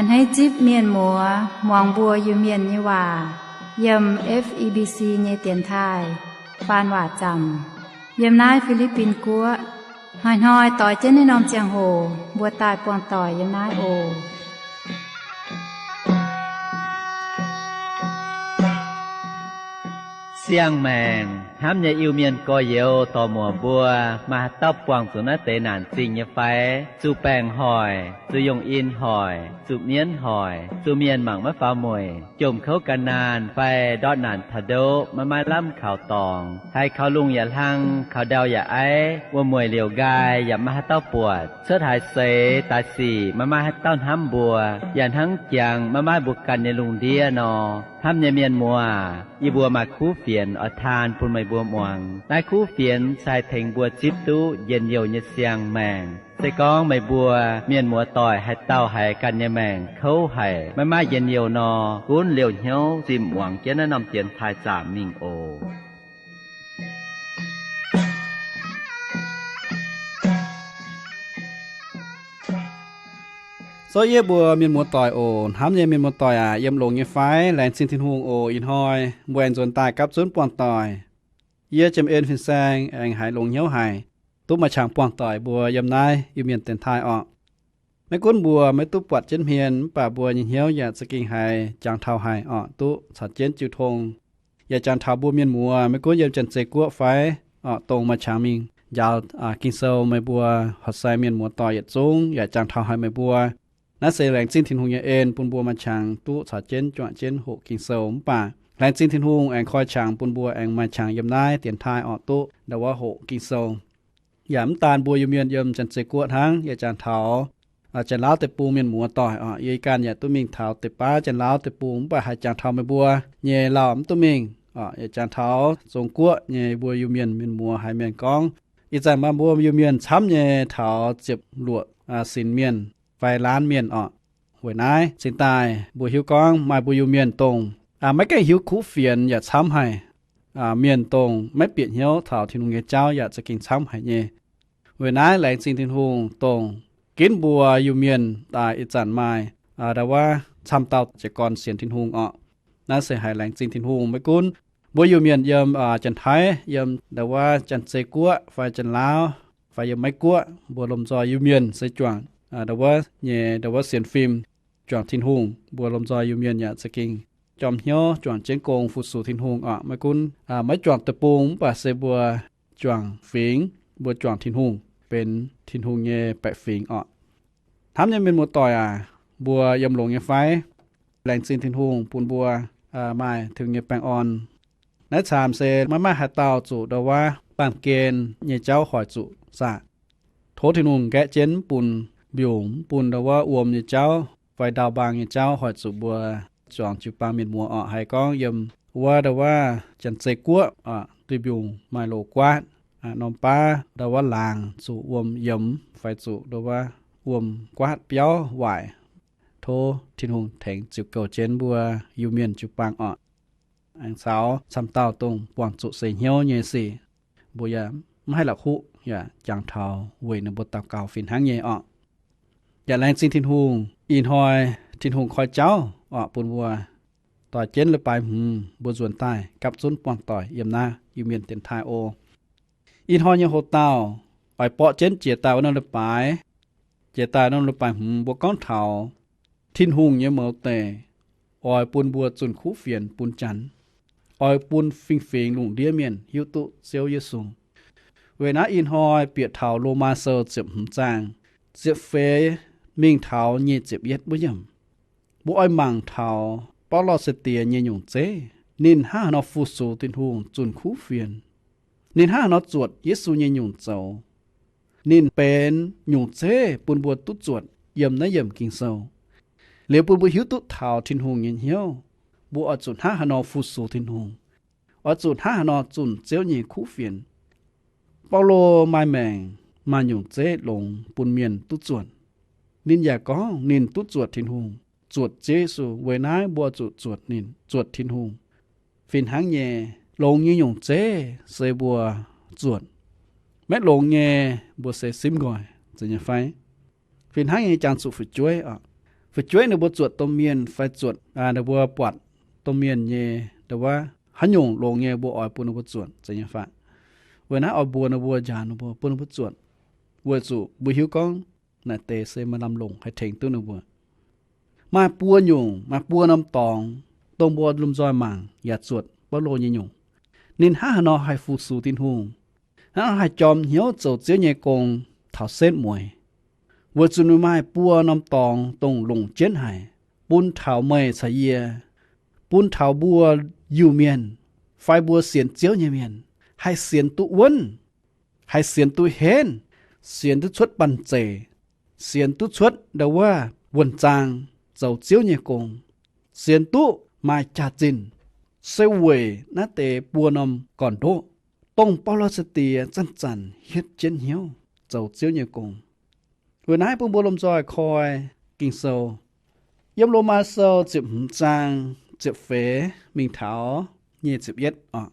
A'hneiv zipv mienh muoz muangx mbuo Iu-Mienh nyei waac yiem F E B C nyei dienx taaih faan waac zaamc yiem naaiv Fi^li^bin Guoqv. Hnoi-hnoi doix jienv naaiv norm ziangh hoc mbuo daaih buangh doic yiem naaiv oc. Siang-maengc hnamv nyei Iu-Mienh gorx-youz dorc-muoc mbuo, maaih haaix dauh buangh zuqc naaiv deix naanc zingh nyei fai? Zuqc baengc hoic, zuqc yungh in hoic, zuqc mienv hoic, zuqc mienh mangc maiv faaux mueic, jomc kouv gan naanh fai ndortv naanc taux ndoqv maiv maaih lamh kaux dorngx, haiz kaux lungh yaac hlang, kaux ndau yaac aiv, wuom-mueic liouc nqaai yaac maiv maaih haaix dauh buatc, cuotv haaix seix daaih sic maiv maaih haaix dauh hnamv mbuo, yaac hnangv jangx maiv maaih mbuo ganh nyei lungh ndiev nor. Hnamv nyei mienh muoz, yie mbuo maaih kuv fienx oix taan bun meih mbuo muangx. Naaiv kuv fienx se haih tengx mbuo zipv duqv njien-youh nyei siang-maengc. Se gorngv meih mbuo mienh muoz-doic haaix dauh haiz ganh nyei maengc kouv haic, maiv maaih njien-youh nor, gunv liouh hnyouv zimh muangx jienv naaiv norm dienx taaih zaamc mingh oc. So yie mbuo mienh muoz-doic oc, hnamv nyei mienh muoz-doic aac, yiem longx nyei fai? Laengz zingh Tin-Hungh oc. Ih hnoi mbuo aengx nzuonx daaih gapv zunv buangh doic. Yie Jiem En Fin-Saeng aengx haiz longx hnyouv haic, duqv maaih qangx buangh doic mbuo yiem naaiv Iu-Mienh dienx taaih orqc. Maiv gunv mbuo maiv duqv buatc jienv hmien, mv baac mbuo nyei hnyouv yaac za'gengh haiz jangx taux haic orqc, duqv caux jienv jiu tong. Yaac jangx taux mbuo mienh muoz maiv gunv yiem Janx-Zei Guoqv fai orqc, dongh maaih qangx mingh njaaux Ging-Sou meih mbuo horqc sai mienh muoz-doic yietc zungv yaac jangx taux haic meih mbuo. Naaiv se laengz zingh Tin-Hungh nyei en bun mbuo maaih qangx duqv caux jienv juangc jienv hoqc Ging-Sou. Mv baac laengz zingh Tin-Hungh aengx koi qangx bun mbuo aengx maaih qangx yiem naaiv dienx taaih orqc, duqv ndau wuov hoqc Ging-Sou. Yaac mv daan mbuo Iu-Mienh yiem Janx-Zei Guoqv hnangv, yaac jangx taux Janx-Lauv deic-bung mienh muoz-doic orqc. Yie ganh yaac duqv mingh taux deix baav Janx-Lauv deic-bung, mv baac haih jangx taux meih mbuo nyei lauh mv duqv mingh orqc. Yaac jangx taux Zong Guoqv nyei mbuo Iu-Mienh mienh muoz haiz mienh gorngv, ih zanc maaih mbuo Iu-Mienh camv nyei taux ziepc luoqc sinx mienh fai laanv mienh orqc. Weic naaiv cingx daaih mbuo hiuv gorngv maaih mbuo Iu-Mienh dongh maiv gaengh hiuv kuv fienx yaac camv haic. Mienh dongh maiv bieqc hnyouv taux Tin-Hungh nyei jauv yaac za'gengh camv haic nyei. Weic naaiv laengz zingh Tin-Hungh dongh ginv mbuo Iu-Mienh daaih ih zanc maaih ndau wuov camv dauh jiez gorn sienx Tin-Hungh orqc. Naaiv se haiz laengz zingh Tin-Hungh. Maiv gunv mbuo Iu-Mienh yiem Janx-Taiv, yiem ndau wuov Janx-Zei Guoqv fai Janx-Lauv, fai yiem Meiv Guoqv, mbuo lomh nzoih Iu-Mienh se juangc ndau wuov nyei ndau wuov sienx fim, juangc Tin-Hungh. Mbuo lomh nzoih Iu-Mienh yaac za'gengh jorm hnyouv juangc jienv gong fu-sux Tin-Hungh orqc. Maiv gunv maiv juangc deic-bung mv baac se mbuo juangc fingx, mbuo juangc Tin-Hungh, benx Tin-Hungh nyei baeqc fingx orqc. Hnamv nyei mienh muoz-doic aac, mbuo yiem longx nyei fai? Laengz zingh Tin-Hungh bun mbuo maaih Tin-Hungh nyei baengh orn. Naaiv caamx se maiv maaih haaix dauh zuqc ndau wuov baamh gen nyei jauv hoic zuqc saah? Tov Tin-Hungh nqaeqv jienv mv bun mbiungc, mv bun ndau wuov wuom nyei jauv fai ndaauv-mbaang nyei jauv hoic zuqc mbuo juangc jiu-baang mienh muoz orqc. Haiz gorngv yiem wuov ndau wuov Janx-Zei Guoqv, duih mbiungc maaih loz-guaatv, norm baav ndau wuov laangz zuqc wuom yiemx fai zuqc ndau wuov wuom-guaatv biauv waaic. Tov Tin-Hungh tengx ziux goux jienv mbuo Iu-Mienh jiu-baang orqc. Aengx caux camv dauh dongh buangh zuqc seix hnyouv nyei sic, mbuo yaac maiv haih la'kuqv yaac jangx taux weic ninh mbuo daux gaux fih hnangv nyei orqc. Yaac laengz zingh Tin-Hungh, ih hnoi Tin-Hungh koi jauv orqc bun mbuo. Doix jienv leiz-baaix hmz mbuo nzuonx daaih gapv zunv buangh doic yiem naaiv Iu-Mienh dienx taaih oc. Ih hnoi nyei hoc-dauh oix borqv jienv jiex daaih wuov norm leiz-baaix, jiex daaih norm leiz-baaix hmz mbuo gorngv taux Tin-Hungh nyei mouz deic oix bun mbuo zunh kuv fienx bun Janx, oix bun fingx-fingx lungh ndiev mienh hiuv duqv Ziouv Yesu. Weic naaiv ih hnoi bieqc taux Lomaa Sou ziepc hmz zaang, ziepc feix mingh taux nyic ziepc yietv wuov yiemc. Mbuo oix mangc taux Baulo sai-diex nyei nyungc zeiv, ninh hnangv haaix nor fu-sux Tin-Hungh zunh kuv fienx. Ninh hnangv haaix nor zuotc Yesu nyei nyungc zoux. Ninh benx nyungc zeiv bun mbuo duqv zuotc yiem naaiv yiemc Ging-Sou. Liuz bun mbuo hiuv duqv taux Tin-Hungh nyei hnyouv, mbuo oix zuqc hnangv haaix nor fu-sux Tin-Hungh, oix zuqc hnangv haaix nor zunh Ziouv nyei kuv fienx. Baulo maaih maengc maaih nyungc zeiv longx bun mienh duqv zuotc. Ninh yaac gorngv ninh duqv zuotc Tin-Hungh, zuotc Ziouv Yesu. Weic naaiv mbuo zuqc zuotc ninh, zuotc Tin-Hungh. Fih hnangv nyei, longx nyei nyungc zeiv se mbuo zuotc. Maiv longx nyei mbuo se simv nqoi, zeiz nyei fai? Fih hnangv nyei jangx zuqc fu'jueiv oc. fu'jueiv ninh mbuo zuotc domh mienh fai zuotc ninh mbuo buatc domh mienh nyei nduov, haaix nyungc longx nyei mbuo oix bun ninh mbuo zuotc, zeiz nyei fai? Weic naaiv oix mbuox ninh mbuo, njaaux ninh mbuo, bun ninh mbuo zuotc, weic zuqc mbuo hiuv gorngv naaic deix se maaih lamh longc haih tengx duqv ninh mbuo. Maaih buo nyungc, maaih buo norm dorngx, dongh mbuo lomh nzoih mangc yaac zuotc Baulo nyei nyungc. Ninh hnangv haaix nor haih fu-sux Tin-Hungh, hnangv haaix nor haih jorm hnyouv zoux Ziouv nyei gong taux setv mueiz, weic zuqc ninh maaih buo norm dorngx dongh longc jienv haic, bun taux meih caux yie, bun taux mbuo Iu-Mienh fai mbuo sienx Ziouv nyei mienh, haih sienx duqv wuonv, haih sienx duqv henv, sienx duqv cuotv banh zeic, sienx duqv cuotv nduov wuov wuonh zaang, zoux Ziouv nyei gong, sienx duqv maaih jaax-zinh, se weic naaiv deix buo norm gorn-ndoqv, dongh Baulo sai-diex zanc-zanc hietv jienv hnyouv zoux Ziouv nyei gong. Weic naaiv bun mbuo lomh nzoih koi Ging-Sou, yiem Lomaa Sou ziepc hmz zaang ziepc feix mingh taux nyic ziepc yietv oc.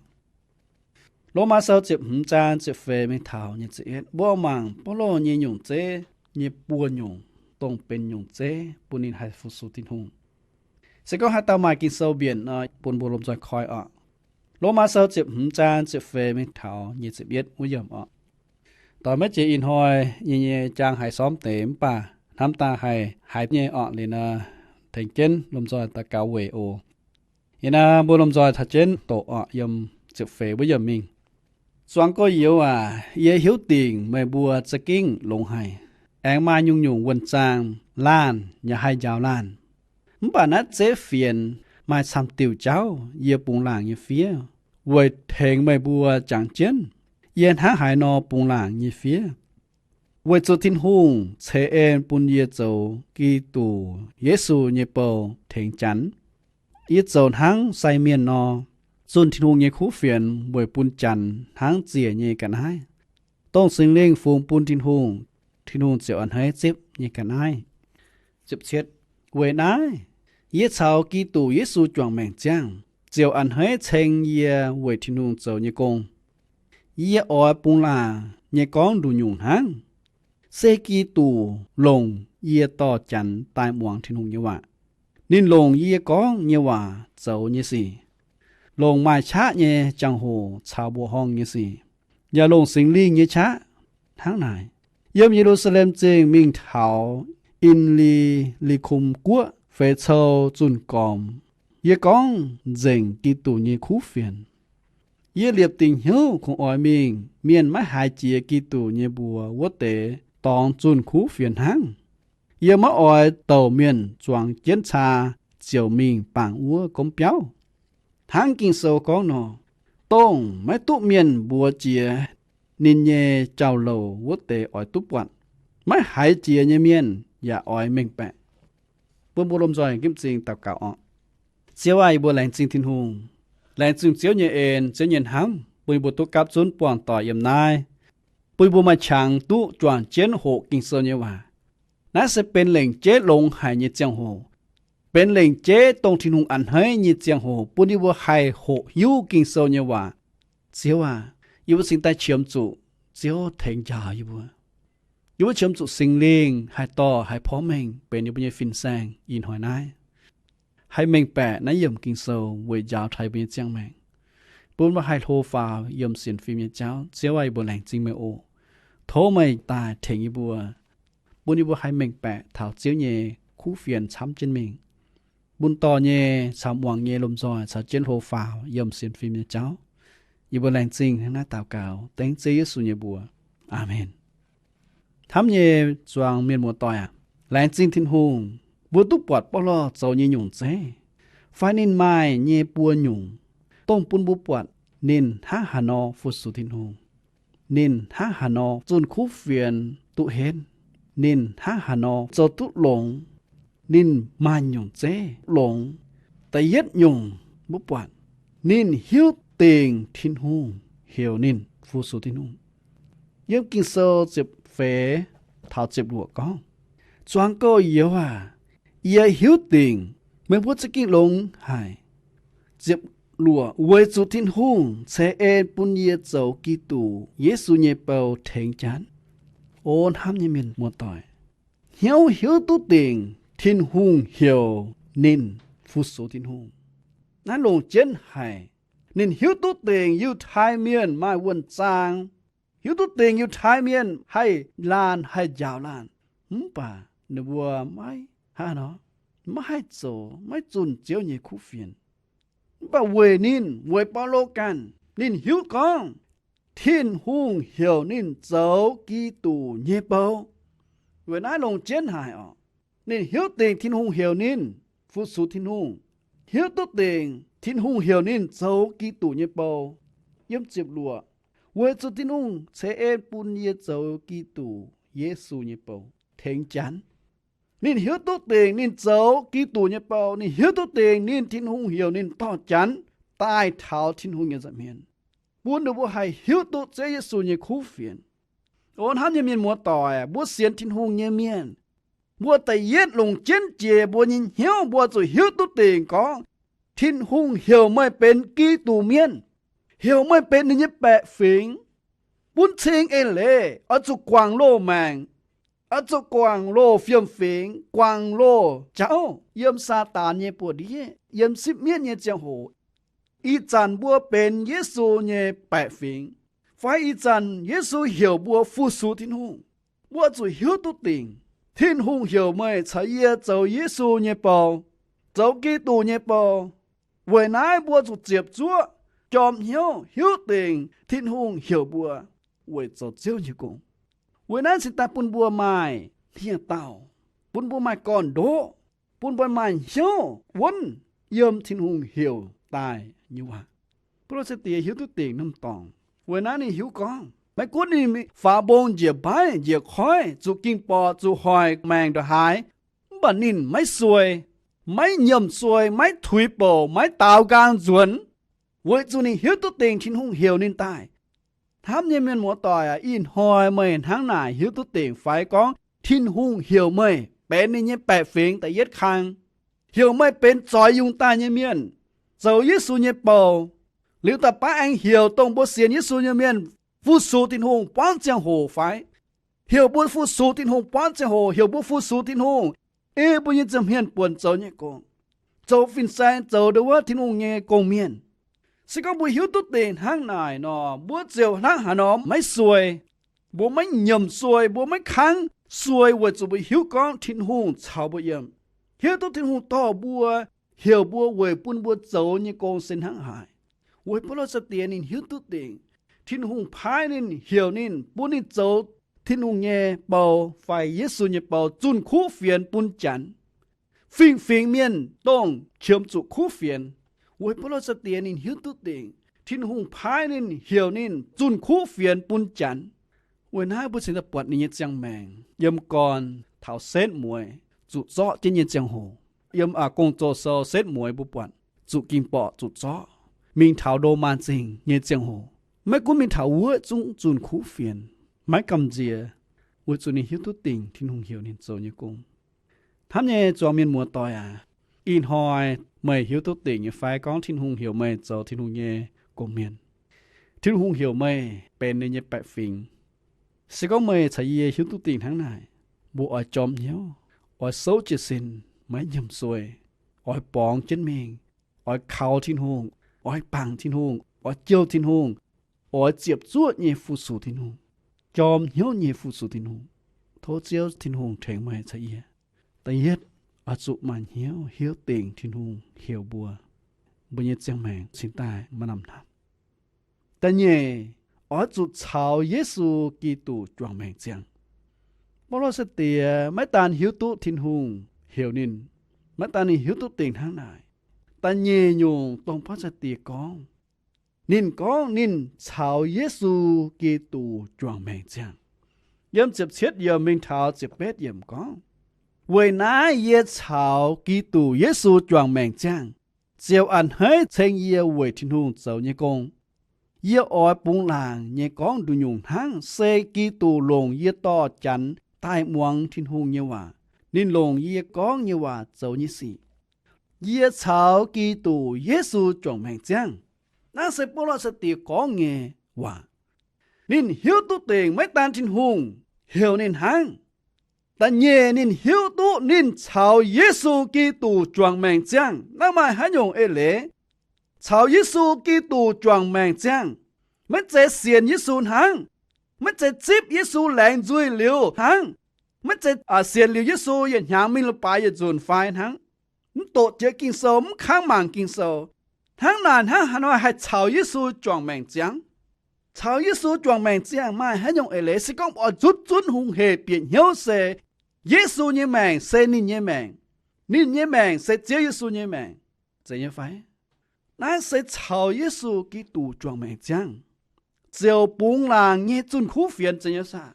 Lomaa Sou ziepc hmz zaang ziepc feix mingh taux nyic ziepc yietv, mbuo mangc Baulo nyei nyungc zeiv nyei buo nyungc, dongh benx nyungc zeiv bun ninh haih fu-sux Tin-Hungh. Se gorngv haaix dauh maaih Ging-Sou mbienc nor, bun mbuo lomh nzoih koi oc. Lomaa Sou ziepc hmz zaang ziepc feix mingh taux nyic ziepc yietv wuov yiemc oc. Doix maiv jiex ih hnoi nyei nyei jaang haiz sormv deix mv baac hnamv daaih haih haiz nyei oc. Liuz nor, tengx jienv lomh nzoih daux gaux weic oc. Yie naaiv mbuo lomh nzoih caux jienv doqc oc, yiem ziepc feix wuov yiemc mingh. Zuangx gorx-youz aac, yie hiuv dingc meih mbuo za'gengh longx haic, aengx maaih nyungc-nyungc wuonh zaang laanh yaac haih njaaux laanh. Mv baac naaiv zeiv fienx maaih camv diuh jauv yie bungx laangc nyei fiev weic tengx meih mbuo jangx jienv yie hnangv haaix nor bungx laangc nyei fiev. Weic zuqc Tin-Hungh ceix en bun yie zoux Giduc Yesu nyei bou tengx Janx. Yie zoux hnangv sai mienh nor, zunh Tin-Hungh nyei kuv fienx weic bun Janx hnangv ziec nyei ga'naaiv. Dongh Singx Lingh fungx bun Tin-Hungh, Tin-Hungh ziouc a'hneiv zipv nyei ga'naaiv. Weic naaiv, yie caux Giduc Yesu juangc maengc ziangh, ziouc a'hneiv ceng yie weic Tin-Hungh zoux nyei gong. Yie oix bungx laangc nyei gorngv nduqc nyungc hnangv. Se Giduc longc yie dorh Janx daaih muangx Tin-Hungh nyei waac. Ninh longc yie gorngv nyei waac zoux nyei sic, longc maaih qaqv nyei jangx-hoc caux mbuoqc horngh nyei sic, yaac longc Singx Lingh nyei qaqv hnangv naaic. Yiem Ye^lu^saa^lem Zingh mingh taux In^li^li^kum Guoqv feix cou zunh gormx, yie gorngv nzengc Giduc nyei kuv fienx. Yie liepc dingc hnyouv kungx oix mingh mienh maiv haiz jiex Giduc nyei mbuox wuov deix dorngx zunh kuv fienx hnangv. Yie maiv oix douc mienh zuangx jienv caa ziouc mingh bangc wuov gomv biauv. Hnangv Ging-Sou gorngv nor, dongh maiv duqv mienh mbuox jiex ninh nyei jauv-louc wuov deix oix duqv buatc. Maiv haiz jiex nyei mienh yaac oix mengh baeqc. Bun mbuo lomh nzoih nqipv m'zing daux gaux oc. Ziouv aah, yie mbuo laengz zingh Tin-Hungh, laengz zingh Ziouv nyei en, Ziouv nyei hnamv, bun yie mbuo duqv gapv zunv buangh doic yiem naaiv, bun yie mbuo maaih qangx duqv juangc jienv hoqc Ging-Sou nyei waac. Naaiv se benx lengc jeiv longx haic nyei ziangh hoc, benx lengc jeiv dongh Tin-Hungh a'hneiv nyei ziangh hoc bun yie mbuo haih hoqc hiuv Ging-Sou nyei waac. Ziouv aah, yie mbuo cingx daaih qiemx zuqc Ziouv tengx njaaux yie mbuo. Yie mbuo qiemx zuqc Singx Lingh haih dorh, haih porv mengh benx yie mbuo nyei fin-saeng ih hnoi naaiv, haih mengh baeqc naaiv yiemc Ging-Sou weic njaaux taux yie mbuo nyei ziangh maengc, bun mbuo haih hlo faaux yiem sienx fim nyei jauv. Ziouv aah, yie mbuo laengz zingh meih oc. Tov meih daaih tengx yie mbuo, bun yie mbuo haih mengh baeqc taux Ziouv nyei kuv fienx camv jienv mingh, bun dorh nyei caux muangx nyei lomh nzoih caux jienv hlo faaux yiem sienx fim nyei jauv. Yie mbuo laengz zingh hnangv naaiv daux gaux dengv Ziouv Yesu nyei mbuox. Aamen. Hnamv nyei zuangx mienh muoz-doic aac, laengz zingh Tin-Hungh, mbuo duqv buatc Baulo zoux nyei nyungc zeiv, fai ninh maaih nyei buo nyungc, dongh bun mbuo buatc ninh hnangv haaix nor fu-sux Tin-Hungh, ninh hnangv haaix nor zunh kuv fienx duqv henv, ninh hnangv haaix nor zoux duqv longx, ninh maaih nyungc zeiv longx. Da'yietv nyungc mbuo buatc ninh hiuv dingc Tin-Hungh heuc ninh fu-sux Tin-Hungh. Yiem Ging-Sou ziepc feix taux ziepc luoqc gorngv, zuangx gorx-youz aac, yie hiuv dingc meih mbuo za'gengh longx haic. Ziepc luoqc, weic zuqc Tin-Hungh ceix en bun yie zoux Giduc Yesu nyei bou tengx Janx. O hnamv nyei mienh muoz-doic, hnyouv hiuv duqv dingc Tin-Hungh heuc ninh fu-sux Tin-Hungh. Naaiv longc jienv haic. Ninh hiuv duqv dingc Yiutai Mienh maaih wuonh zaang, hiuv duqv dingc Yiutai Mienh haih laanh haih njaaux laanh, mv baac ninh mbuo maiv hnangv nor, maiv haih zoux, maiv zunh Ziouv nyei kuv fienx. Mv baac weic ninh, weic Baulo ganh, ninh hiuv gorngv Tin-Hungh heuc ninh zoux Giduc nyei bou. Weic naaiv longc jienv haic oc. Ninh hiuv dingc Tin-Hungh heuc ninh fu-sux Tin-Hungh, hiuv duqv dingc Tin-Hungh heuc ninh zoux Giduc nyei bou. Yiem ziepc luoqc, weic zuqc Tin-Hungh ceix en bun yie zoux Giduc Yesu nyei bou tengx Janx. Ninh hiuv duqv dingc ninh zoux Giduc nyei bou, ninh hiuv duqv dingc ninh, Tin-Hungh heuc ninh dorh Janx daaih taux Tin-Hungh nyei nza'hmien, bun ninh mbuo haih hiuv duqv Ziouv Yesu nyei kuv fienx. O hnamv nyei mienh muoz-doic, mbuo sienx Tin-Hungh nyei mienh, mbuo da'yietv longc jienv jiex mbuo nyei hnyouv, mbuo zuqc hiuv duqv dingc gorngv Tin-Hungh heuc meih benx Giduc Mienh, heuc meih benx ninh nyei baeqc fingx, bun cing eix leiz oix zuqc guangc loz-maengc, oix zuqc guangc loz fiem-fingx, guangc loz jauv yiem Saadaan nyei buoz-ndiev, yiem sipv mienv nyei ziangh hoc, ih zanc mbuo benx Yesu nyei baeqc fingx, fai ih zanc Yesu heuc mbuo fu-sux Tin-Hungh, mbuo zuqc hiuv duqv dingc Tin-Hungh heuc meih caux yie zoux Yesu nyei bou, zoux Giduc nyei bou. Weic naaiv mbuo zuqc ziepc zuoqv, jorm hnyouv, hiuv dingc Tin-Hungh heuc mbuo weic zoux Ziouv nyei gong. Weic naaiv cingx daaih bun mbuo maaih hniev-daauh, bun mbuo maaih gorn-ndoqv, bun mbuo maaih hnyouv wuonv yiem Tin-Hungh heuc daaih nyei waac. Baulo sai-diex hiuv duqv dingc norm dorngx. Weic naaiv ninh hiuv gorngv maiv gunv ninh faaux mbong njiec mbaiv njiec koiv, zuqc ging-borqc, zuqc hoic maengc ndongc haaix, mv baac ninh maiv suei, maiv nyiemc suei, maiv tuix bouc, maiv daaux nqaang nzuonx, weic zuqc ninh hiuv duqv dingc Tin-Hungh heuc ninh daaih. Hnamv nyei mienh muoz-doic aac, ih hnoi meih hnangv naaic hiuv duqv dingc fai gorngv Tin-Hungh heuc meih benx ninh nyei baeqc fingx da'yietv kang, heuc meih benx zoix yungz daaih nyei mienh, zoux Yesu nyei bou, liuz da'baav aengx heuc dongh mbuo sienx Yesu nyei mienh fu-sux Tin-Hungh buangv ziangh hoc fai? Heuc mbuo fu-sux Tin-Hungh buangv ziangh hoc, heuc mbuo fu-sux Tin-Hungh, ei mbuo nyei nza'hmien buonc zoux nyei gong, zoux fin-saeng, zoux ndon wuov Tin-Hungh nyei gong-mienh. Se gorngv mbuo hiuv duqv dingc hnangv naaic nor, mbuo ziouc hnangv haaix nor maiv suei. Mbuo maiv nyiemc suei, mbuo maiv kangv suei weic zuqc mbuo hiuv gorngv Tin-Hungh caux mbuo yiem, hiuv duqv Tin-Hungh dorh mbuo, heuc mbuo weic bun mbuo zoux nyei gong se hnangv haaix. Weic Baulo sai-diex ninh hiuv duqv dingc Tin-Hungh paaiv ninh, heuc ninh, bun ninh zoux Tin-Hungh nyei bou fai Yesu nyei bou zunh kuv fienx bun Janx, fingx-fingx mienh dongh qiemx zuqc kuv fienx. Weic Baulo sai-diex ninh hiuv duqv dingc Tin-Hungh paaiv ninh, heuc ninh zunh kuv fienx bun Janx. Weic naaiv mbuo cingx daaih buatc ninh nyei ziangh maengc yiem gorn taux setv mueiz zuqc zorqv jienv nyei ziangh hoc. Yiem Gong-Zoh sou setv mueiz mbuo buatc zuqc ging-borqc zuqc zorqv mingh taux Lomaa Zingh nyei ziangh hoc. Maiv gunv mingh taux wuov zungv zunh kuv fienx, maiv gamh nziex, weic zuqc ninh hiuv duqv dingc Tin-Hungh heuc ninh zoux nyei gong. Hnamv nyei zuangx mienh muoz-doic aac, ih hnoi meih hiuv duqv dingc nyei fai gorngv Tin-Hungh heuc meih zoux Tin-Hungh nyei gong-mienh, Tin-Hungh heuc meih benx ninh nyei baeqc fingx? Se gorngv meih caux yie hiuv duqv dingc hnangv naaic, mbuo oix jorm hnyouv, oix souv jiez sin, maiv nyiemc suei, oix borngz jienv mingh, oix kaux Tin-Hungh, oix bangc Tin-Hungh, oix jouh Tin-Hungh, oix ziepc zuoqv nyei fu-sux Tin-Hungh, jorm hnyouv nyei fu-sux Tin-Hungh. Tov Ziouv Tin-Hungh tengx meih caux yie. Da'yietv, oix zuqc maaih hnyouv hiuv dingc Tin-Hungh heuc mbuo, mbuo nyei ziangh maengc cingx daaih maaih lamh hnamv. Da'nyeic, oix zuqc caux Yesu Giduc juangc maengc ziangh. Baulo sai-diex maiv daan hiuv duqv Tin-Hungh heuc ninh, maiv daan ninh hiuv duqv dingc hnangv naaic. Da'nyeic nyungc dongh Baulo sai-diex gorngv, ninh gorngv ninh caux Yesu Giduc juangc maengc ziangh. Yiem ziepc cietv yiemc mingh taux ziepc betv yiemc gorngv, weic naaiv yie caux Giduc Yesu juangc maengc ziangh, ziouc a'hneiv ceng yie weic Tin-Hungh zoux nyei gong. Yie oix bungx laangc nyei gorngv nduqc nyungc hnangv, se Giduc longc yie dorh Janx daaih muangx Tin-Hungh nyei waac. Ninh longc yie gorngv nyei waac zoux nyei sic. Yie caux Giduc Yesu juangc maengc ziangh. Naaiv se Baulo sai-diex gorngv nyei waac. Ninh hiuv duqv dingc maiv daan Tin-Hungh heuc ninh hnangv, Da'nyeic, ninh hiuv duqv ninh caux Yesu Giduc juangc maengc ziangh. Naaiv maaih haaix nyungc eix leiz? Caux Yesu Giduc juangc maengc ziangh, maiv zeiz sienx Yesu hnangv, maiv zeiz zipv Yesu laengz nzuih liuz hnangv, maiv zeiz sienx liuz Yesu yietc hnyangx mingh leiz-baaix yietc nzunc fai hnangv, mv doqc jiex Ging-Sou, mv kangv mangc Ging-Sou. Hnangv naaic hnangv haaix nor haih caux Yesu juangc maengc ziangh? Caux Yesu juangc maengc ziangh maaih haaix nyungc eix leiz? Se gorngv oix zunv zunv hungh hec bieqc hnyouv se Yesu nyei maengc se ninh nyei maengc, ninh nyei maengc se Ziouv Yesu nyei maengc, zeiz nyei fai? Naaiv se caux Yesu Giduc juangc maengc ziangh, ziouc bungx laangc nyei zunh kuv fienx, zeiz nyei saah?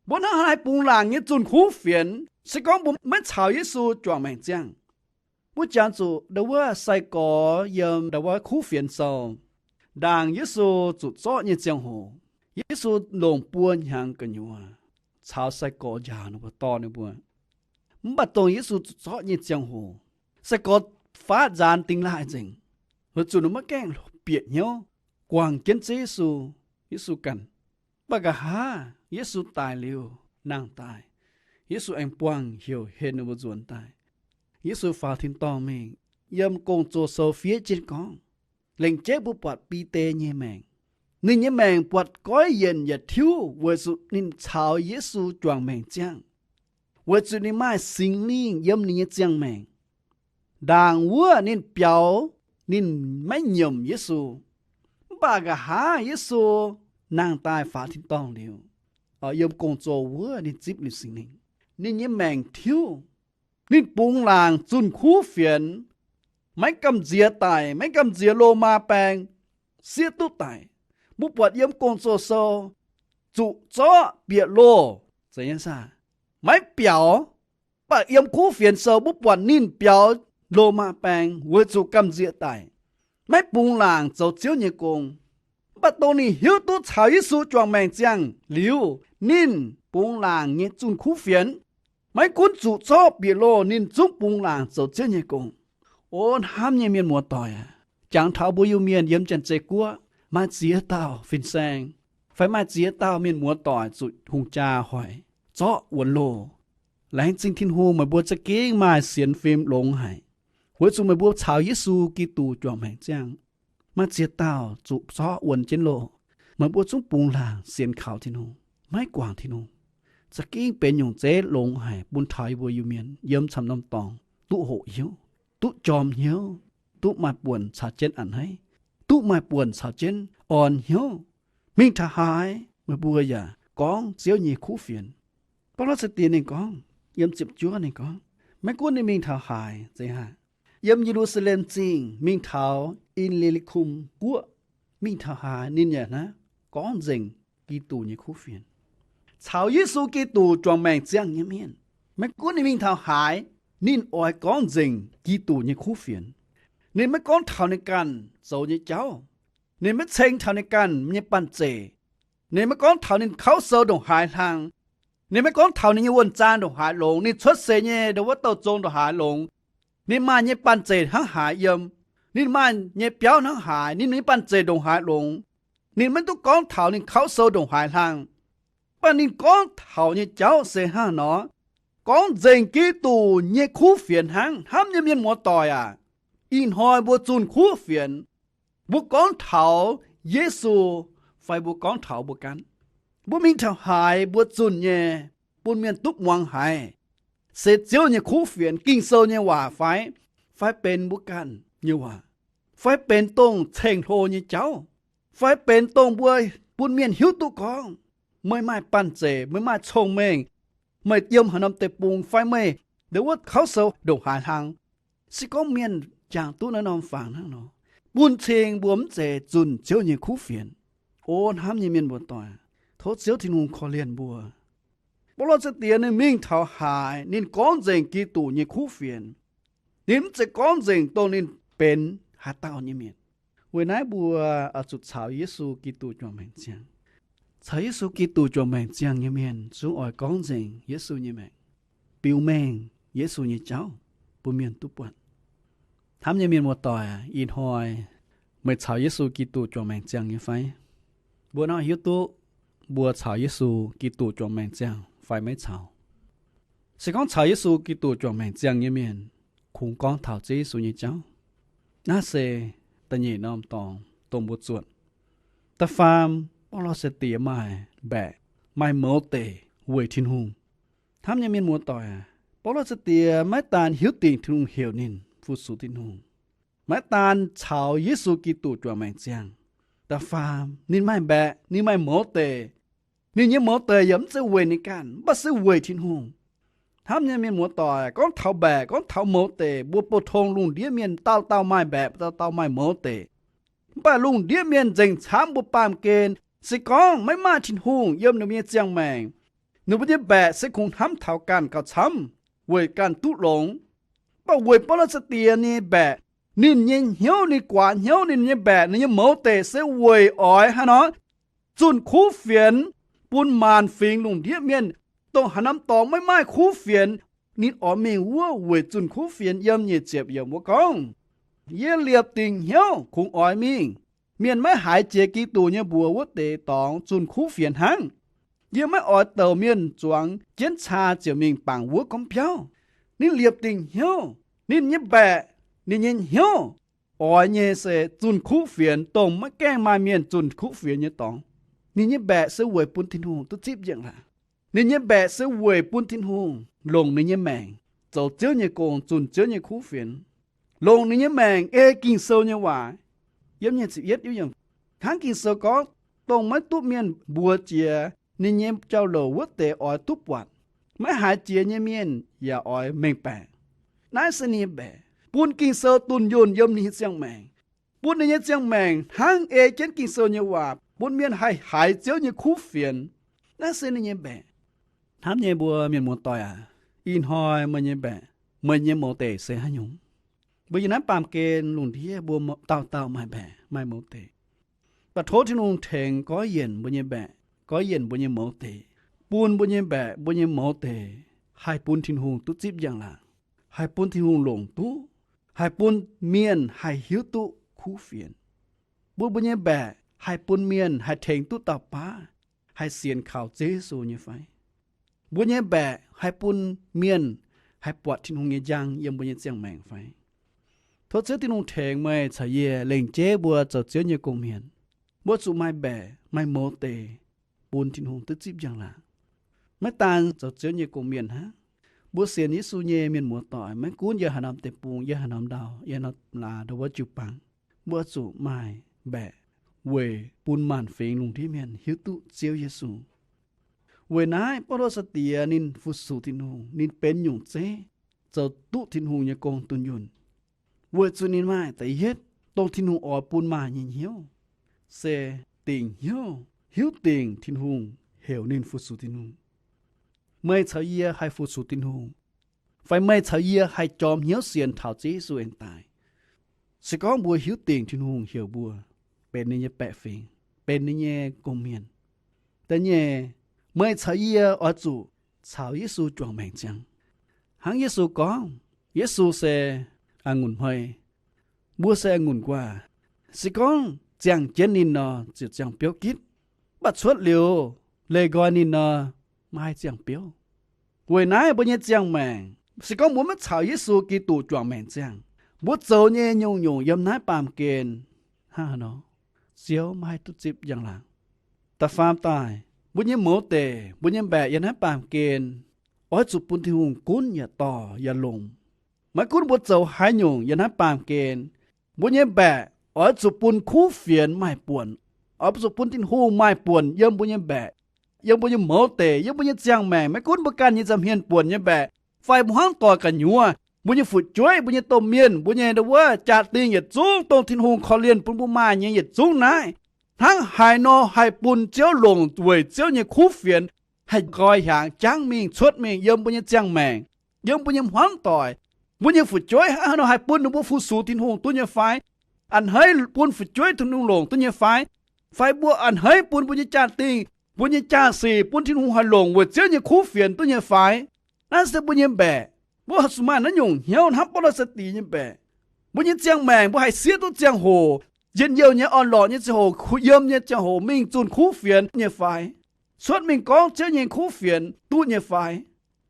Mbuo hnangv haaix bungx laangc nyei zunh kuv fienx se gorngv mbuo maiv caux Yesu juangc maengc ziangh? Mbuo jangx zuqc ndau wuov sai-gorx yiem ndau wuov kuv fienx sou, ndaangc Yesu zuqc zorqv nyei ziangh hoc, Yesu longc buo hnyangx gu'nyuoz caux sai-gorx njaaux ninh mbuo, dorh ninh mbuo. Mv baac dongh Yesu zuqc zorqv nyei ziangh hoc, sai-gorx faatv nzaanx dingx laaih nzengc, weic zuqc ninh maiv gaengh bieqc hnyouv guangc jienv Ziouv Yesu, Yesu ganh. Mv baac nqa'haav Yesu daic liuz nangh daaih, Yesu aengx buangh heuc hen ninh mbuo nzuonx daaih. Yesu faaux tin-dorngh mingh. Yiem Gong-Zoh Sou fiev jienv gorngv, lengc jeiv mbuo buatc Bide nyei maengc. Ninh nyei maengc buatc goiv yienc yaac tiuv weic zuqc ninh caux Yesu juangc maengc ziangh, weic zuqc ninh maaih Singx Lingh yiem ninh nyei ziangh maengc. Ndaangc wuov ninh biaux, ninh maiv nyiemc Yesu. Mv baac nqa'haav Yesu nangh daaih faaux tin-dorngh liuz, yiem gong-zoh wuov ninh zipv liuz Singx Lingh, ninh nyei maengc tiuv. Ninh bungx laangc zunh kuv fienx, maiv gamh nziex daic, maiv gamh nziex loz-maa baeng, siev duqv daic. Mbuo buatc yiem gong-zoh sou, zuqc zorqv bieqc loh, zeiz nyei saah? Maiv biaux. Mv baac yiem kuv fienx sou mbuo buatc ninh biaux loz-maa baeng weic zuqc gamh nziex daic, maiv bungx laangc zoux Ziouv nyei gong. Mv baac dongh ninh hiuv duqv caux Yesu juangc maengc ziangh liuz, ninh bungx laangc nyei zunh kuv fienx. Maiv gunv zuqc zorqv bieqc loh, ninh zungv bungx laangc zoux Ziouv nyei gong. O hnamv nyei mienh muoz-doic aac, jangx taux mbuo Iu-Mienh yiem Janx-Zei Guoqv maaih ziex dauh fin-saeng fai maaih ziex dauh mienh muoz-doic zuqc hungh jaa hoic, zorqv wuonx loh. Laengz zingh Tin-Hungh, meih mbuo za'gengh maaih sienx fim longx haic, weic zuqc meih mbuo caux Yesu Giduc juangc maengc ziangh. Maaih ziex dauh zuqc zorqv wuonx jienv loh, meih mbuo zungv bungx laangc sienx kaux Tin-Hungh, maiv guangc Tin-Hungh. Za'gengh benx nyungc zeiv longx haic bun taux yie mbuo Iu-Mienh yiem camv norm dorngx duqv hoqc hnyouv, duqv jorm hnyouv, duqv maaih buonc caux jienv a'hneiv, duqv maaih buonc caux jienv orn hnyouv. Mingh taux haaix meih mbuo yaac gorngv Ziouv nyei kuv fienx. Baulo Za'diex ninh gorngv, yiem ziepc juov ninh gorngv, maiv gunv ninh mingh taux haaix, zeiz haaix, yiem Ye^lu^saa^lem Zingh mingh taux I^li^li^kum Guoqv, mingh taux haaix ninh yaac naaiv gorngv nzengc Giduc nyei kuv fienx. Caux Yesu Giduc juangc maengc ziangh nyei mienh, maiv gunv ninh mingh taux haaix, ninh oix gorngv nzengc Giduc nyei kuv fienx. Ninh maiv gorngv taux ninh ganh zoux nyei jauv. Ninh maiv ceng taux ninh ganh nyei banh zeic. Ninh maiv gorngv taux ninh kauv sou ndongc haaix hlang. Ninh maiv gorngv taux ninh nyei wuonh zaang ndongc haaix longx, ninh cuotv seix nyei ndau wuov douh zong ndongc haaix longx, ninh maaih nyei banh zeic hnangv haaix yiem, ninh maaih nyei biauv hnangv haaix, ninh nyei banh zeic ndongc haaix longx. Ninh maiv duqv gorngv taux ninh kauv sou ndongc haaix hlang. Mv baac ninh gorngv taux nyei jauv se hnangv nor, gorngv nzengc Giduc nyei kuv fienx hnangv. Hnamv nyei mienh muoz-doic aac, ih hnoi mbuo zunh kuv fienx, mbuo gorngv taux Yesu fai mbuo gorngv taux mbuo ganh? Mbuo mingh taux haaix mbuo zunh nyei, bun mienh duqv muangx haiz se Ziouv nyei kuv fienx, Ging-Sou nyei waac fai, fai benx mbuo ganh nyei waac, fai benx dongh ceng-hlo nyei jauv, fai benx dongh mbuo bun mienh hiuv duqv gorngv, meih maaih banh zeic, meih maaih cong-mengh, meih yiem haaix norm deic-bung fai meih ndau wuov kauv sou ndongc haaix hlang. Se gorngv mienh jangx duqv naaiv norm fangx hnangv nor, bun cing mbuo mv zeiz zunh Ziouv nyei kuv fienx. O hnamv nyei mienh muoz-doic, tov Ziouv Tin-Hungh korv-lienh mbuo. Baulo Za'diex ninh mingh taux haaix ninh gorngv nzengc Giduc nyei kuv fienx. Ninh mv zeiz gorngv nzengc dongh ninh benx haaix dauh nyei mienh. Weic naaiv mbuo oix zuqc caux Yesu Giduc juangc maengc ziangh. Caux Yesu Giduc juangc maengc ziangh nyei mienh zungv oix gorngv nzengc Yesu nyei maengc, biux mengh Yesu nyei jauv bun mienh duqv buatc. Hnamv nyei mienh muoz-doic, ih hnoi meih caux Yesu Giduc juangc maengc ziangh nyei fai? Mbuo nor hiuv duqv mbuo caux Yesu Giduc juangc maengc ziangh fai maiv caux? Se gorngv caux Yesu Giduc juangc maengc ziangh nyei mienh, kungx gorngv taux Ziouv Yesu nyei jauv. Naaiv se da'nyeic norm dorngx dongh mbuo zuotc. Da'faam, Baulo sai-diex maaih mbaeqc, maaih mouz deic weic Tin-Hungh. Hnamv nyei mienh muoz-doic aac, Baulo sai-diex maiv daan hiuv dingc Tin-Hungh heuc ninh fu-sux Tin-Hungh, maiv daan caux Yesu Giduc juangc maengc ziangh. Da'faam, ninh maaih mbaeqc, ninh maaih mouz deic. Ninh nyei mouz deic yaac mv zeiz weic ninh ganh, mv baac se weic Tin-Hungh. Hnamv nyei mienh muoz-doic, gorngv taux mbaeqc, gorngv taux mouz deic, mbuo pou-tong lungh ndiev mienh dauh dauh maaih mbaeqc, dauh dauh maaih mouz deic. Mv baac lungh ndiev mienh nzengc camv mbuo baamh gen. Se gorngv maiv maaih Tin-Hungh yiem ninh mbuo nyei ziangh maengc, ninh mbuo nyei mbaeqc se kungx hnamv taux ganh gauh camv, weic ganh duqv longx. Mv baac weic Baulo sai-diex nyei mbaeqc, ninh nyei hnyouv, ninh guaax hnyouv, ninh nyei mbaeqc, ninh nyei mouz deic se weic oix haaix nor, zunh kuv fienx bun maanc fingx lungh ndiev mienh, dongh haaix norm dorngx maiv maaih kuv fienx, ninh oix mingh wuov weic zunh kuv fienx. Yiem nyic ziepc yiemc wuov gorngv, Yie liepc dingc hnyouv kungx oix mingh, mienh maiv haiz jiex Giduc nyei mbuox wuov deix dorngx zunh kuv fienx hnangv. Yie maiv oix douc mienh zuangx jienv caa ziouc mingh bangc wuov gorngv biauv. Ninh liepc dingc hnyouv, ninh nyei mbaeqc, ninh nyei hnyouv oix nyei se zunh kuv fienx, dongh maiv gaengh maaih mienh zunh kuv fienx nyei dorngx. Ninh nyei mbaeqc se weic bun Tin-Hungh duqv zipv njiec laangc. Ninh nyei mbaeqc se weic bun Tin-Hungh longc ninh nyei maengc zoux Ziouv nyei gong, zunh Ziouv nyei kuv fienx, longc ninh nyei maengc ei Ging-Sou nyei waac. Yiem nyic ziepc yietv, hnangv Ging-Sou gorngv, dongh maiv duqv mienh mbuox jiex ninh nyei jauv-louc wuov deix oix duqv buatc, maiv haiz jiex nyei mienh yaac oix mengh baeqc. Naaiv se ninh nyei mbaeqc, bun Ging-Sou dunh yunh yiem ninh nyei ziangh maengc, bun ninh nyei ziangh maengc hnangv ei jienv Ging-Sou nyei waac, bun mienh haih haiz Ziouv nyei kuv fienx. Naaiv se ninh nyei mbaeqc. Hnamv nyei mbuo mienh muoz-doic aac, ih hnoi meih nyei mbaeqc, meih nyei mouz deic se haaix nyungc? Mbuo yiem naaiv baamh gen lungh ndiev mbuo dauh dauh maaih mbaeqc, maaih mouz deic. Mv baac tov Tin-Hungh tengx goiv yienc mbuo nyei mbaeqc, goiv yienc mbuo nyei mouz deic, bun mbuo nyei mbaeqc, mbuo nyei mouz deic haih bun Tin-Hungh duqv zipv njang-laangc, haih bun Tin-Hungh longc duqv, haih bun mienh haih hiuv duqv kuv fienx. Bun mbuo nyei mbaeqc haih bun mienh haih tengx duqv dauh baav, haih sienx kaux Ziouv Yesu nyei fai? Mbuo nyei mbaeqc haih bun mienh haih buatc Tin-Hungh nyei njang yiem mbuo nyei ziangh maengc fai? Tov Ziouv Tin-Hungh tengx meih caux yie lengc jeiv mbuo zoux Ziouv nyei gong-mienh, mbuo zuqc maaih mbaeqc, maaih mouz deic, bun Tin-Hungh duqv zipv njang-laangc. Maiv daan zoux Ziouv nyei gong-mienh hnangv, mbuo sienx Yesu nyei mienh muoz-doic, maiv gunv yiem haaix norm deic-bung, yiem haaix norm ndau, yiem norm laaix ndau wuov jiu-baang, mbuo zuqc maaih mbaeqc weic bun maanc fingx lungh ndiev mienh hiuv duqv Ziouv Yesu. Weic naaiv Baulo sai-diex ninh fu-sux Tin-Hungh, ninh benx nyungc zeiv, zoux duqv Tin-Hungh nyei gong dunh yunh. Weic zuqc ninh maaih da'yietv dongh Tin-Hungh oix bun maaih nyei hnyouv, se dingc hnyouv hiuv dingc Tin-Hungh heuc ninh fu-sux Tin-Hungh. Meih caux yie haih fu-sux Tin-Hungh, fai meih caux yie haih jorm hnyouv sienx taux Ziouv Yesu aengx daaih, se gorngv mbuo hiuv dingc Tin-Hungh heuc mbuo benx ninh nyei baeqc fingx, benx ninh nyei gong-mienh. Da'nyeic, meih caux yie oix zuqc caux Yesu juangc maengc ziangh. Hnangv Yesu gorngv, Yesu se a'ngunc hmei, mbuo se a'ngunc nquaah. Se gorngv ziangh jienv ninh nor, ziouc ziangh biouv gitv. Mv baac cuotv liuz leih nqoi ninh nor, maiv haih ziangh biouv. Weic naaiv mbuo nyei ziangh maengc, se gorngv mbuo maiv caux Yesu Giduc juangc maengc ziangh, mbuo zoux nyei nyungc-nyungc yiem naaiv baamh gen hnangv haaix nor, Ziouv maiv haih duqv zipv njang-laangc. Da'faam daaih, mbuo nyei mouz deic, mbuo nyei mbaeqc yiem naaiv baamh gen oix zuqc bun Tin-Hungh gunv yaac dorh yaac longc. Maiv gunv mbuo zoux haaix nyungc yiem naaiv baamh gen, mbuo nyei mbaeqc oix zuqc bun kuv fienx maaih buonc, oix zuqc bun Tin-Hungh maaih buonc yiem mbuo nyei mbaeqc, yiem mbuo nyei mouz deic, yiem mbuo nyei ziangh maengc. Maiv gunv mbuo ganh nyei nza'hmien buonc nyei mbaeqc fai mbuo hmuangv doic gu'nyuoz, mbuo nyei fu'jueiv, mbuo nyei domh mienh, mbuo nyei ndo wuov jaa-dingh yietc zungv, dongh Tin-Hungh korv-lienh bun mbuo maaih nyei yietc zungv naaiv, hnangv haaix nor haih bun Ziouv longc weic Ziouv nyei kuv fienx haih nqoi hiaangx jangv mingh cuotv mingh yiem mbuo nyei ziangh maengc, yiem mbuo nyei hmuangv doic, mbuo nyei fu'jueiv, hnangv haaix nor haih bun ninh mbuo fu-sux Tin-Hungh duqv nyei fai? A'hneiv bun fu'jueiv Tin-Hungh longc duqv nyei fai? Fai mbuo a'hneiv bun mbuo nyei jaa-dingh, mbuo nyei jaa-sic bun Tin-Hungh haih longc weic Ziouv nyei kuv fienx duqv nyei fai? Naaiv se mbuo nyei mbaeqc. Mbuo zuqc maaih naaiv nyungc hnyouv hnamv Baulo sai-diex nyei mbaeqc. Mbuo nyei ziangh maengc mbuo haih siev duqv ziangh hoc, njien-youh nyei, orn-lorqc nyei ziangh hoc, kuh yiem nyei ziangh hoc mingh zunh kuv fienx nyei fai? Cuotv mingh gorngv Ziouv nyei kuv fienx duqv nyei fai?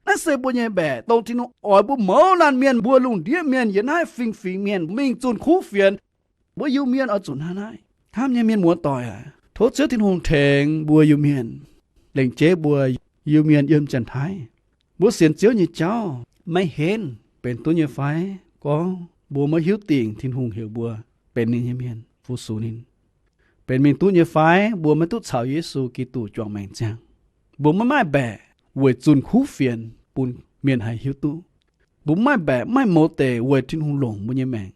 Naaiv se mbuo nyei mbaeqc, dongh Tin-Hungh oix mbuo mouz laanh mienh, mbuo lungh ndiev mienh, yiem naaiv fingx-fingx mienh mingh zunh kuv fienx. Mbuo Iu-Mienh oix zuqc hnangv naaiv. Hnamv nyei mienh muoz-doic aac, tov Ziouv Tin-Hungh tengx mbuo Iu-Mienh, lengc jeiv mbuo Iu-Mienh yiem Janx-Taiv. Mbuo sienx Ziouv nyei jauv maiv henv benx duqv nyei fai? Gorngv mbuo maiv hiuv dingc Tin-Hungh heuc mbuo benx ninh nyei mienh, fu-sux ninh, benx mingh duqv nyei fai? Mbuo maiv duqv caux Yesu Giduc juangc maengc ziangh. Mbuo maiv maaih mbaeqc weic zunh kuv fienx bun mienh haih hiuv duqv. Mbuo maiv maaih mbaeqc, maiv maaih mouz deic weic Tin-Hungh longc mbuo nyei maengc.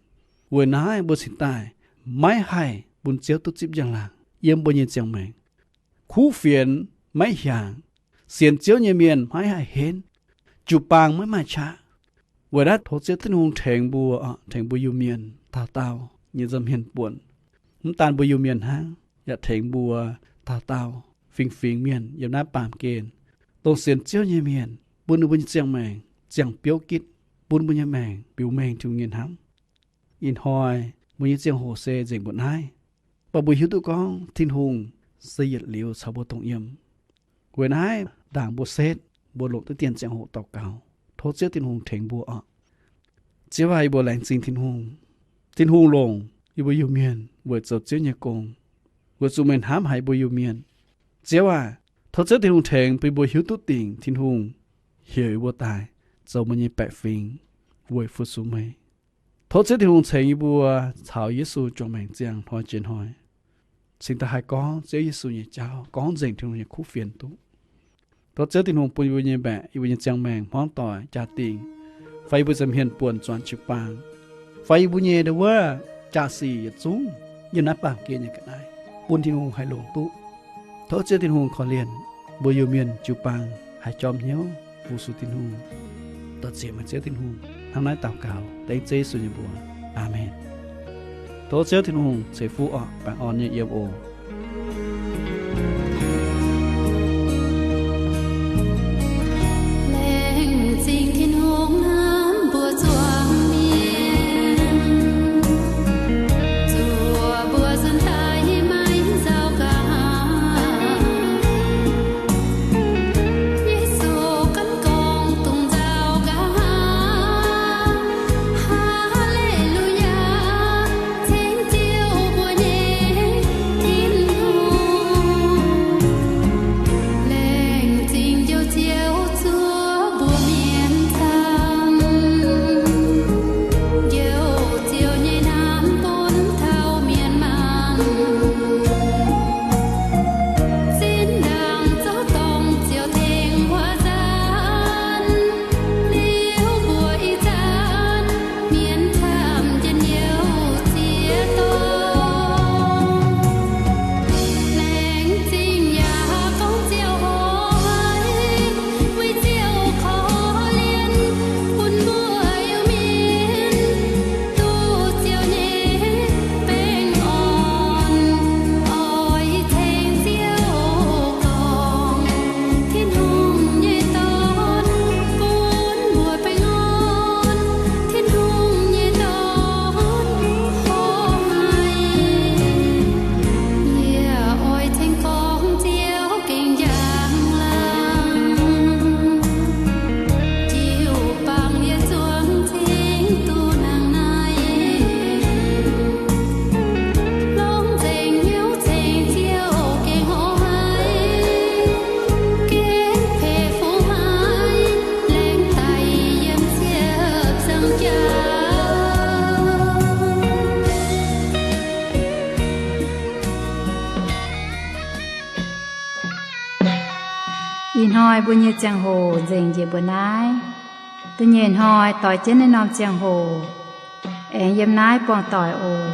Weic naaiv mbuo cingx daaih maiv haih bun Ziouv duqv zipv njang-laangc yiem mbuo nyei ziangh maengc. Kuv fienx maiv hiaangx, sienx Ziouv nyei mienh maiv haih henv, jiu-baang maiv maaih qaqv. Weic naaiv tov Ziouv Tin-Hungh tengx mbuo, tengx mbuo Iu-Mienh dauh dauh nyei nza'hmien buonc. Mv daan mbuo Iu-Mienh hnangv, yaac tengx mbuo dauh dauh fingx-fingx mienh yiem naaiv baamh gen, dongh sienx Ziouv nyei mienh, bun ninh mbuo nyei ziangh maengc ziangh biouv gitv, bun mbuo nyei maengc biux mengh Tin-Hungh nyei hnamv. Ih hnoi mbuo nyei ziangh hoc se nzengc mbuoqc naaiv. Mv baac mbuo hiuv duqv gorngv Tin-Hungh se yietc liuz caux mbuo dongh yiem. Weic naaiv ndaangc mbuo setv, mbuo longc diqv dien ziangh hoc daux gaux, tov Ziouv Tin-Hungh tengx mbuo oc. Ziouv aac, yie mbuo laengz zingh Tin-Hungh. Tin-Hungh longc yie mbuo Iu-Mienh weic zoux Ziouv nyei gong, weic zuqc meih hnamv haic mbuo Iu-Mienh. Ziouv aac, tov Ziouv Tin-Hungh tengx bun mbuo hiuv duqv dingc Tin-Hungh heuc yie mbuo daaih zoux meih nyei baeqc fingx weic fu-sux meih. Tov Ziouv Tin-Hungh ceix yie mbuo caux Yesu juangc maengc ziangh hnoi jiex hnoi, cingx daaih haih gorngv Ziouv Yesu nyei jauv, gorngv nzengc Tin-Hungh nyei kuv fienx duqv. Tov Ziouv Tin-Hungh bun yie mbuo nyei mbaeqc, yie mbuo nyei ziangh maengc, hmuangv doic, jaa-dingh, fai yie mbuo nza'hmien buonc zuangx jiu-baang, fai yie mbuo nyei ndo wuov jaa-sic yietc zungv yiem naaiv baamh gen nyei ga'naaiv, bun Tin-Hungh haih longc duqv. Tov Ziouv Tin-Hungh korv-lienh mbuo Iu-Mienh jiu-baang haih jorm hnyouv fu-sux Tin-Hungh. Dor-ziec meih Ziouv Tin-Hungh. Hnangv naaiv daux gaux dengv Ziouv Yesu nyei mbuox. Aamen. Tov Ziouv Tin-Hungh ceix fuqv orqc, baengh orn nyei yiem oc. Laengz zingh Tin-Hungh hnamv mbuo zuangx mienh, zuoqc mbuo nzuonx daaih maiv nzauh nqa'haav. Yesu ganh gorngv dongh nzauh nqa'haav. Haa^le^lu^yaa, ceng Ziouv mbuo nyei Tin-Hungh. Laengz zingh Njoux Ziouv zuov mbuo mienh camv. Njoux Ziouv nyei hnamv bun taux mienh maanh. Zinh ndaangc zouv dorngh ziouc tengx huaax zanc, liuz mbuo ih zanc mienh camv njien-youh ziex dorngh. Laengz zingh yaac gorngv Ziouv hlo haic, weic Ziouv korv-lienh bun mbuo Iu-Mienh, duqv Ziouv nyei baengh orn. Oix tengx Ziouv gorngv Tin-Hungh nyei dorn bun mbuo baengh orn. Tin-Hungh nyei dorn hlo haic. Yie oix tengx gorngv Ziouv gengh njang-laangc. Jiu-baang yie zuangx cingx duqv nangh naaiv. Longx nzengc hnyouv ceng Ziouv gengh hlo haic. Gengh peix fuqv haic, laengz daic yiem ziepc zangc jaax. Ih hnoi mbuo nyei ziangh hoc nzengc njiec mbuo naaiv. Da'nyeic hnoi doix jienv naaiv norm ziangh hoc aengx yiem naaiv buangh doic oc.